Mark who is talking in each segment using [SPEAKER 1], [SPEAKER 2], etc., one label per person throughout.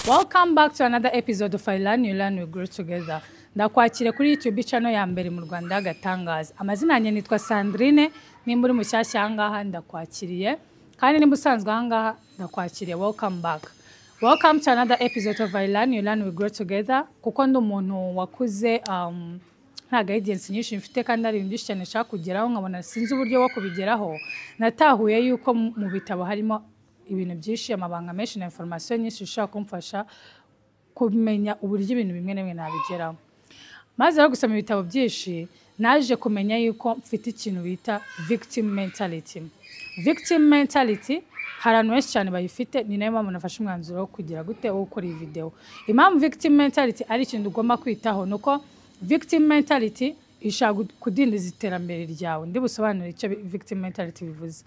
[SPEAKER 1] Welcome back to another episode of I Learn, You Learn, We Grow Together. Ndakwakira kuri YouTube channel ya mbere mu Rwanda y'agatangaza. Amazina yanjye nitwa Sandrine, nimba uri mushyashya aha ngaha ndakwakiriye, kandi nimba usanzwe aha ngaha ndakwakiriye. Welcome back. Welcome to another episode of I Learn, You Learn, We Grow Together. Kuko ndi umuntu wakuze nta guidance nyinshi mfite kandi hari ibintu byinshi cyane nshaka kugeraho, nkabona sinzi uburyo bwo kubigeraho. Natahuye yuko mu bitabo harimo ibintu byinshi, amabanga menshi na information nyinshi zishobora kumfasha kumenya uburyo ibintu bimwe na bimwe nabigeraho. Maze rero gusoma ibitabo byinshi, naje kumenya yuko mfite ikintu bita victim mentality. Victim mentality hari abantu benshi cyane bayifite, ni nayo mpamvu nafashe umwanzuro wo kugira gute, wo gukora iyi video. Impamvu victim mentality ari ikintu ugomba kwitaho ni uko victim mentality ishobora kudindiza iterambere ryawe. Ndi busobanure icyo victim mentality bivuze.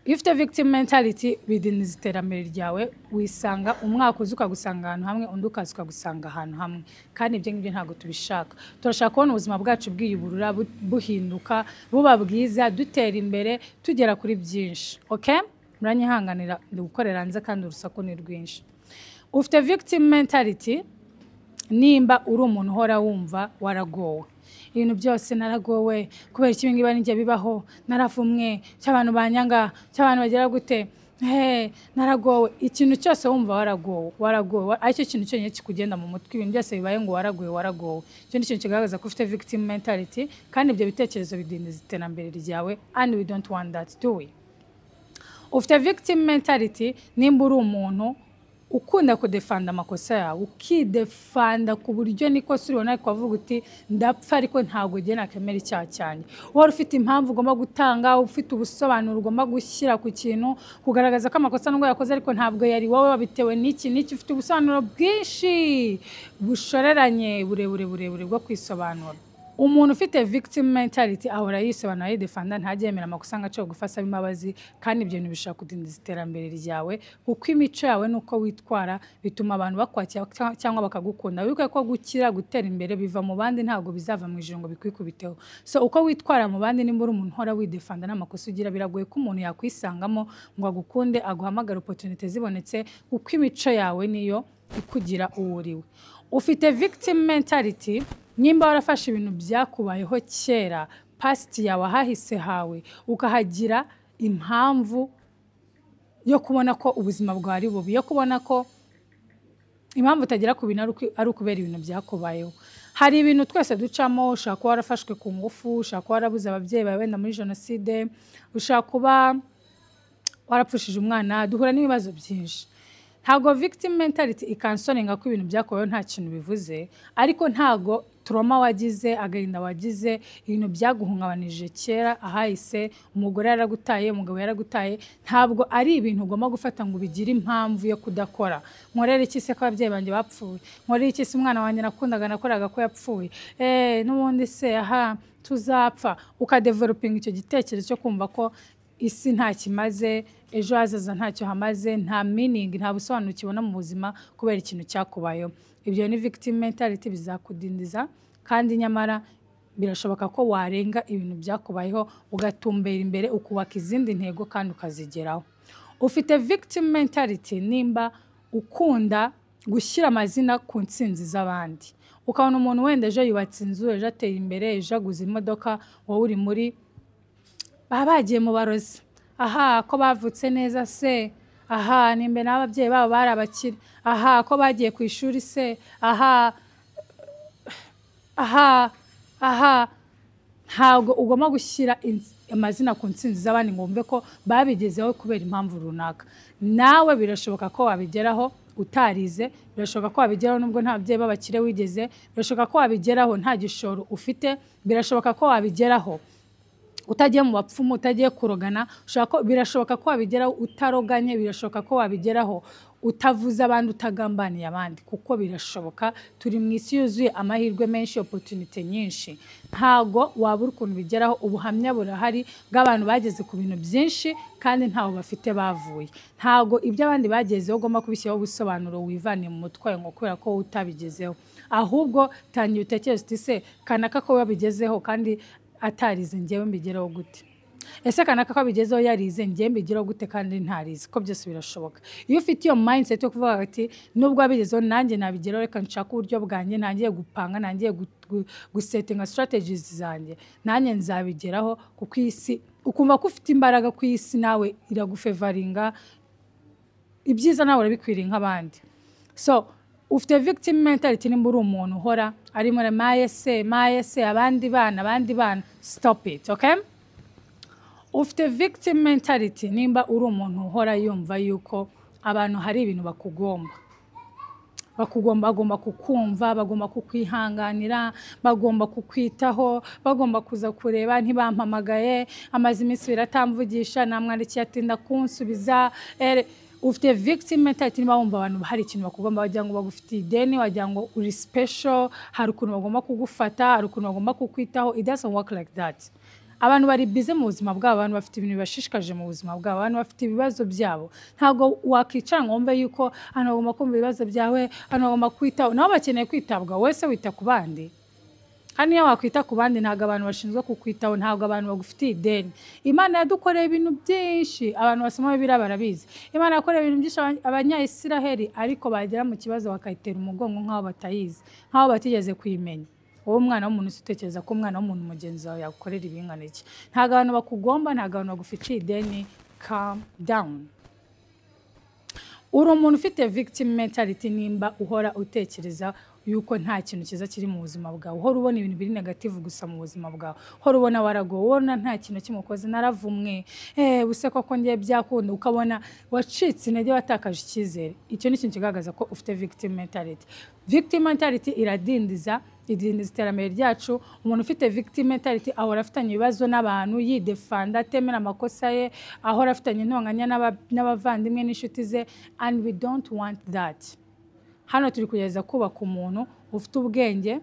[SPEAKER 1] Iyo ufite victim mentality bidindiza iterambere ryawe, wisanga umwaka uza ukagusanga ahantu hamwe, undi ukaza ukagusanga ahantu hamwe, kandi ibyo ngibyo ntabwo tubishaka. Turashaka kubona ubuzima bwacu bwiyuburura, buhinduka, buba bwiza, dutera imbere, tugera kuri byinshi. Okay, muranyihanganira, ndi gukorera hanze kandi urusaku ni rwinshi. Ufite victim mentality nimba uri umuntu uhora wumva waragowe, ibintu byose naragowe, kubera iki ibi ngibi ari njye bibaho, naravumwe, cy'abantu banyanga, cy'abantu bagira gute, he naragowe. Ikintu cyose wumva waragowe, waragowe, aricyo kintu cyonyine kikugenda mu mutwe, ibintu byose bibaye ngo waragowe, waragowe, icyo ni ikintu kigaragaza ko ufite victim mentality, kandi ibyo bitekerezo bidindiza iterambere ryawe, and we don't want that, do we? Ufite victim mentality nimba uri umuntu ukunda kudefanda amakosa yawe, ukidefanda ku buryo n'ikosa uribona ariko wavuga uti ndapfa ariko ntabwo ugiye nakemera icyaha cyanjye. Uhora ufite impamvu ugomba gutanga, ufite ubusobanuro ugomba gushyira ku kintu, kugaragaza ko amakosa nubwo yakoze ariko ntabwo yari wowe, wabitewe n'iki n'iki. Ufite ubusobanuro bwinshi bushoreranye, burebure burebure bwo kwisobanura. Umuntu ufite victim mentality ahora yisobanura, yidefanda, ntajya yemera amakosa ngo ace bugufi asaba imbabazi, kandi ibyo bintu bishobora kudindiza iterambere ryawe, kuko imico yawe n'uko witwara bituma abantu bakwakira cyangwa bakagukunda. Wibuke ko gukira, gutera imbere biva mu bandi, ntabwo bizava mu ijuru ngo bikwikubiteho. So uko witwara mu bandi, nimba uri umuntu uhora widefanda n'amakosa ugira, biragoye ko umuntu yakwisangamo ngo agukunde, aguhamagare opportunity zibonetse, kuko imico yawe niyo ikugira uwo uriwe. Ufite victim mentality nimba warafashe ibintu byakubayeho kera, past yawe, ahahise hawe, ukahagira impamvu yo kubona ko ubuzima bwawe ari bubi, yo kubona ko impamvu utagera ku bintu ari ukubera ibintu byakubayeho. Hari ibintu twese ducamo: ushobora kuba warafashwe ku ngufu, ushobora kuba warabuze ababyeyi bawe wenda muri jenoside, ushobora kuba warapfushije umwana. Duhura n'ibibazo byinshi. Ntabwo victim mentality ikansoninga ko ibintu byakubayeho nta kintu bivuze, ariko ntabwo trauma wagize, agahinda wagize, ibintu byaguhungabanije kera ahahise, umugore yaragutaye, umugabo yaragutaye, ntabwo ari ibintu ugomba gufata ngo ubigire impamvu yo kudakora. Nkorera iki se ko ababyeyi banjye bapfuye? Nkorera iki se umwana wanjye nakundaga, nakoraga, ko yapfuye? N'ubundi se aha tuzapfa. Ukadevelopinga icyo gitekerezo cyo kumva ko isi nta kimaze, ejo hazaza ntacyo hamaze, nta meaning, nta busobanuro ukibona mu buzima kubera ikintu cyakubayeho. Ibyo ni victim mentality, bizakudindiza, kandi nyamara birashoboka ko warenga ibintu byakubayeho, ugatumbera imbere, ukubaka izindi ntego kandi ukazigeraho. Ufite victim mentality nimba ukunda gushyira amazina ku ntsinzi z'abandi, ukabona umuntu wenda ejo yubatse inzu, ejo ateye imbere, ejo aguze imodoka, wowe uri muri baba bagiye mu barozi, aha ko bavutse neza se, aha nimbe n'ababyeyi babo bari abakire, aha ko bagiye ku ishuri se, aha aha aha. Ntabwo ugomba gushyira amazina ku ntsinzi z'abandi ngo wumve ko babigezeho kubera impamvu runaka. Nawe birashoboka ko wabigeraho utarize, birashoboka ko wabigeraho nubwo nta babyeyi b'abakire wigeze, birashoboka ko wabigeraho nta gishoro ufite, birashoboka ko wabigeraho utagiye mu bapfumu, utagiye kurogana, birashoboka ko wabigeraho utaroganye, birashoboka ko wabigeraho utavuze abandi, utagambaniye abandi, kuko birashoboka. Turi mu isi yuzuye amahirwe menshi, opportunity nyinshi, ntago wabura ukuntu bigeraho. Ubuhamya burahari bw'abantu bageze ku bintu byinshi kandi ntaho bafite bavuye. Ntago ibyo abandi bagezeho ugomba kubishyiraho ubusobanuro wivaniye mu mutwe ngo kubera ko wowe utabigezeho. Ahubwo tangira utekereze uti: se kanaka ko wabigezeho kandi atarize, njyewe mbigereho gute? Ese kanaka ko abigezeho yarize, njye mbigeraho gute kandi ntarize? Ko byose birashoboka. Iyo ufite iyo mindset yo kuvuga ati: "Nubwo wabigezeho, nanjye nabigeraho, reka nshake uburyo bwanjye, ntangiye gupanga, ntangiye gusettinga strategies zanjye, nanjye nzabigeraho," kuko isi, ukumva ko ufite imbaraga ku isi, nawe iragufavoringa, ibyiza nawe urabikwiriye nk'abandi. So ufite victim mentality nimba uri umuntu uhora ari muri maye se, maye se, abandi bana, abandi bana. Stop it, okay? Ufite victim mentality nimba uri umuntu uhora yumva yuko abantu hari ibintu bakugomba, bagomba kukumva, bagomba kukwihanganira, bagomba kukwitaho, bagomba kuza kureba. Ntibampamagaye, amaze iminsi 2 atamvugisha, namwandikiye atinda kunsubiza. Ufite victim mentality niba wumva abantu hari ikintu bakugomba, wagira ngo bagufitiye ideni, wagira ngo uri special, hari ukuntu bagomba kugufata, hari ukuntu bagomba kukwitaho. It doesn't work like that. Abantu bari busy mu buzima bwabo, abantu bafite ibintu bibashishikaje mu buzima bwabo, abantu bafite ibibazo byabo. Ntabwo wakwicara ngo wumve yuko hano bagomba kumva ibibazo byawe, hano bagomba kwitaho. Nabo bakeneye kwitabwaho. Wese wita ku bandi, kandi niyo wakwita ku bandi, ntabwo abantu bashinzwe kukwitaho, ntabwo abantu bagufitiye ideni. Imana yadukoreye ibintu byinshi, abantu basoma Bibiliya barabizi. Imana yakoreye ibintu byinshi Abanyayisiraheli, ariko bagera mu kibazo bakayitera umugongo nk'aho batayizi, nk'aho batigeze kuyimenya. Wowe umwana w'umuntu se, utekereza ko umwana w'umuntu mugenzi wawe yagukorera ibingana iki? Ntabwo abantu bakugomba, ntabwo abantu bagufitiye ideni. Calm down. Uri umuntu ufite victim mentality nimba uhora utekereza yuko nta kintu cyiza kiri mu buzima bwawe, uhora ubona ibintu biri negative gusa mu buzima bwawe, uhora ubona waragowe, ubona nta kintu kimwe ukoze, naravumwe, buse koko ngiye byakunda, ukabona wacitse intege, watakaje icyizere. Icyo ni ikintu kigaragaza ko ufite victim mentality. Victim mentality iradindiza, idindiza iterambere ryacu. Umuntu ufite victim mentality ahora afitanye ibibazo n'abantu, yidefenda, atemera amakosa ye, ahora afitanye intonganya n'abavandimwe n'inshuti ze, and we don't want that. Hano turi kugerageza kubaka umuntu ufite ubwenge,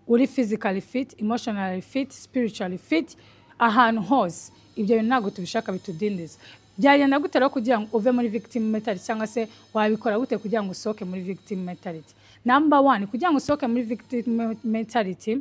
[SPEAKER 1] uri physically fit, emotionally fit, spiritually fit, ahantu hose. Ibyo bintu ntabwo tubishaka bitudindiza. Byagenda gute rero kugira ngo uve muri victim mentality, cyangwa se wabikora gute kugira ngo usohoke muri victim mentality? Number one, kugira ngo usohoke muri victim mentality,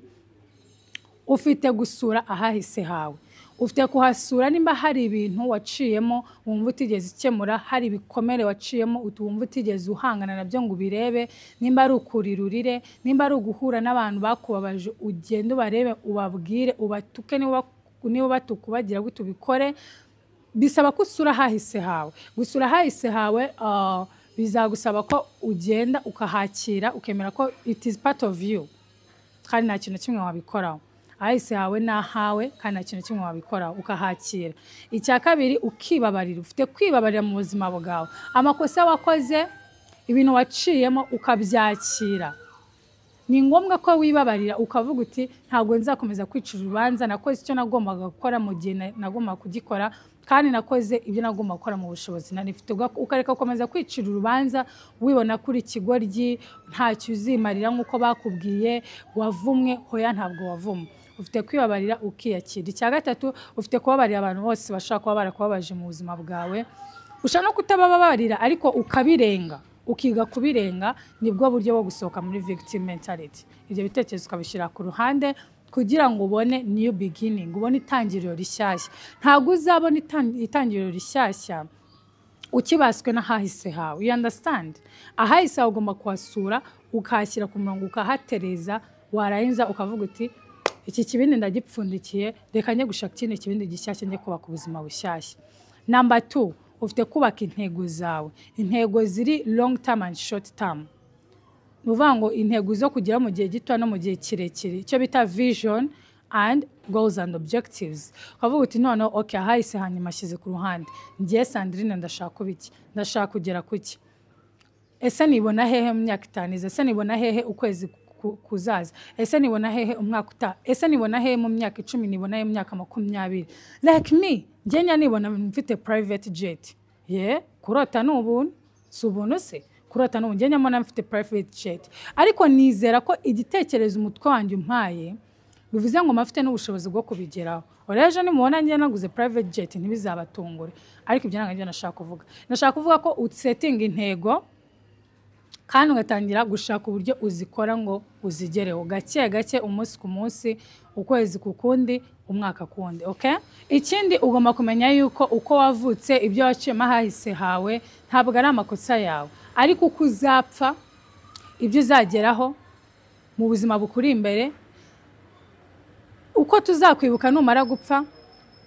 [SPEAKER 1] ufite gusura ahahise hawe. Ufite kuhasura nimba hari ibintu waciyemo wumva utigeze ukemura, hari ibikomere waciyemo wumva utigeze uhangana nabyo ngo ubirebe. Nimba ari ukurira, urire. Nimba ari uguhura n'abantu bakubabaje, ugende ubarebe, ubabwire, ubatuke, niba ubatuka, ubagira gute, ubikore. Bisaba ko usura ahahise hawe. Gusura ahahise hawe bizagusaba ko ugenda ukahakira, ukemera ko it is part of you, kandi nta kintu kimwe wabikoraho. Ahahise hawe ni ahawe, kandi nta kintu kimwe wabikoraho, ukahakira. Icya kabiri, ukibabarira. Ufite kwibabarira mu buzima bwawe, amakosa wakoze, ibintu waciyemo, ukabyakira. Ni ngombwa ko wibabarira, ukavuga uti: "Ntabwo nzakomeza kwicira urubanza. Nakoze icyo nagombaga gukora mu gihe nagombaga kugikora, kandi nakoze ibyo nagombaga gukora mu bushobozi nari mfite." Ukareka gukomeza kwicira urubanza, wibona ko uri ikigoryi, ntacyo uzimarira nk'uko bakubwiye, wavumwe. Hoya, ntabwo wavumwe. Ufite kwibabarira, ukiyakira. Icya gatatu, ufite kubabarira abantu bose bashobora kuba barakubabaje mu buzima bwawe. Ushobora no kutababarira, ariko ukabirenga, ukiga kubirenga. Nibwo buryo bwo gusohoka muri victim mentality. Ibyo bitekerezo ukabishyira ku ruhande kugira ngo ubone new beginning, ubone itangiriro rishyashya. Ntabwo uzabona itangiriro rishyashya ukibaswe n'ahahise hawe. You understand? Ahahise hawe ugomba kuhasura, ukahashyira ku murongo, ukahatereza, warangiza ukavuga uti: "Iki kibindi ndagipfundikiye, reka njye gushaka ikindi kibindi gishyashya, njye kubaka ubuzima bushyashya." Number two, ufite kubaka intego zawe, intego ziri long term and short term. Ni ukuvuga ngo intego zo kugera mu gihe gito no mu gihe kirekire, icyo bita vision and goals and objectives. Ukavuga uti: "Noneho okay, ahahise hanyuma ashyize ku ruhande, ngiye Sandrine, ndashaka kuba iki? Ndashaka kugera ku ki? Ese nibona hehe mu myaka 5 iza? Ese nibona hehe ukwezi kuzaza? Ese nibona hehe umwaka utaha? Ese nibona hehe mu myaka 10? Nibona hehe mu myaka 20?" Like me, njye njya nibona mfite private jet. Ye, kurota ni ubuntu, si ubuntu se? Kurota ni ubuntu. Njye nyamara mfite private jet, ariko nizera ko igitekerezo umutwe wanjye umpaye bivuze ngo mba mfite n'ubushobozi bwo kubigeraho. Rero ejo nimubona njye naguze private jet, ntibizabatungure. Ariko ibyo ntabwo aribyo nashaka kuvuga. Nashaka kuvuga ko usettinga intego. Kandi ugatangira gushaka uburyo uzikora ngo uzigereho gake gake, umunsi ku munsi, ukwezi ku kundi, umwaka kundi. Okay? Ikindi, ugomba kumenya yuko uko wavutse, ibyo waciyemo ahahise hawe, ntabwo ari amakosa yawe. Ariko uko uzapfa, ibyo uzageraho mu buzima bukuri imbere, uko tuzakwibuka numara gupfa,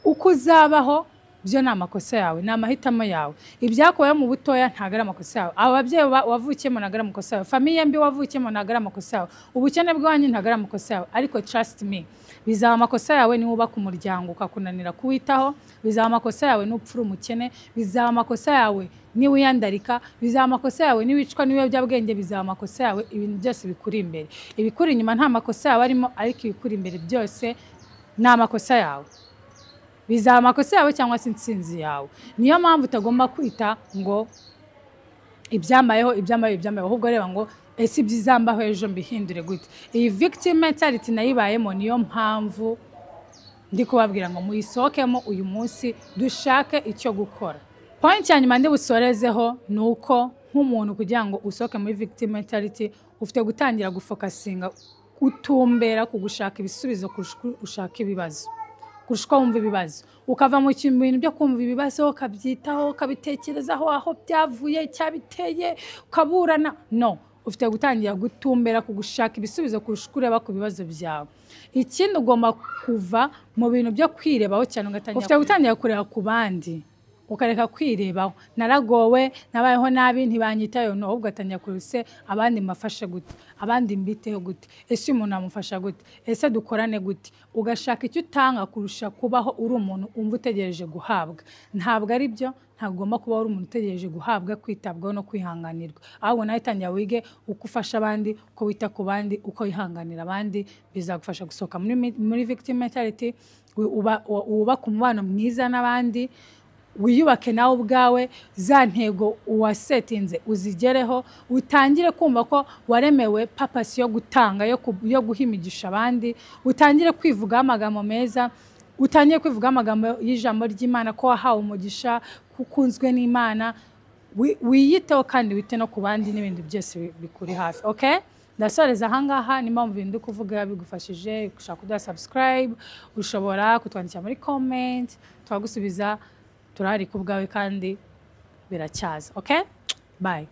[SPEAKER 1] uko uzabaho, byo ni amakosa yawe, ni amahitamo yawe. Ibyakubayeho mu butoya ntabwo ari amakosa yawe. Abo babyeyi wavukiyemo ntabwo ari amakosa yawe. Famille mbi wavukiyemo ntabwo ari amakosa yawe. Ubukene bw'iwanyu ntabwo ari amakosa yawe. Ariko trust me, bizaba amakosa yawe niwubaka umuryango ukakunanira kuwitaho. Bizaba amakosa yawe nupfa uri umukene. Bizaba amakosa yawe niwiyandarika. Bizaba amakosa yawe niwicwa n'ibiyobyabwenge. Bizaba amakosa yawe ibintu byose bikuri imbere. Ibikuri inyuma nta makosa yawe arimo, ariko ibikuri imbere byose ni amakosa yawe. Bizaba amakosa yawe cyangwa se intsinzi yawe. Niyo mpamvu utagomba kwita ngo ibyambayeho, ibyambayeho, ibyambayeho, ahubwo reba ngo ese ibyizambaho ejo mbihindure gute? Iyi victim mentality nayibayemo, niyo mpamvu ndi kubabwira ngo muyisohokemo uyu munsi, dushake icyo gukora. Point ya nyuma ndi busorezeho ni uko nk'umuntu, kugira ngo usohoke muri victim mentality, ufite gutangira gufocusinga, gutumbera ku gushaka ibisubizo kurusha uko ushaka ibibazo, kurusha uko wumva ibibazo. Ukava mu bintu byo kumva ibibazo, ukabyitaho, ukabitekerezaho, aho byavuye, icyabiteye, ukaburana. No, ufite gutangira gutumbera ku gushaka ibisubizo kurusha uko ureba ku bibazo byawe. Ikindi, ugomba kuva mu bintu byo kwirebaho cyane, ugatangira, ufite gutangira kureba ku bandi, ukareka kwirebaho: naragowe, nabayeho nabi, ntibanyitayeho. No, ahubwo ugatangira kureba: ese abandi mbafashe gute? Abandi mbiteho gute? Ese uyu muntu amufasha gute? Ese dukorane gute? Ugashaka icyo utanga kurusha kubaho uri umuntu umva utegereje guhabwa. Ntabwo ari byo. Ntabwo ugomba kuba uri umuntu utegereje guhabwa, kwitabwaho no kwihanganirwa. Ahubwo nawe tangira wige uko ufasha abandi, uko wita ku bandi, uko wihanganira abandi. Bizagufasha gusohoka muri victim mentality, wubake umubano mwiza n'abandi, wiyubake nawe ubwawe, za ntego uwasettinze uzigereho, utangire kumva ko waremewe purpose yo gutanga, yo guha imigisha abandi, utangire kwivugaho amagambo meza, utangire kwivugaho amagambo y'ijambo ry'Imana, ko wahawe umugisha, ko ukunzwe n'Imana. Wiyiteho kandi wite no ku bandi n'ibindi byose bikuri hafi. Okay, ndasoreza ahangaha. Niba mu bintu ndi kuvuga bigufashije, ushaka kuduha subscribe, ushobora kutwandikira muri comment, twagusubiza. Turahari ku bwawe kandi biracyaza. Okay, bye.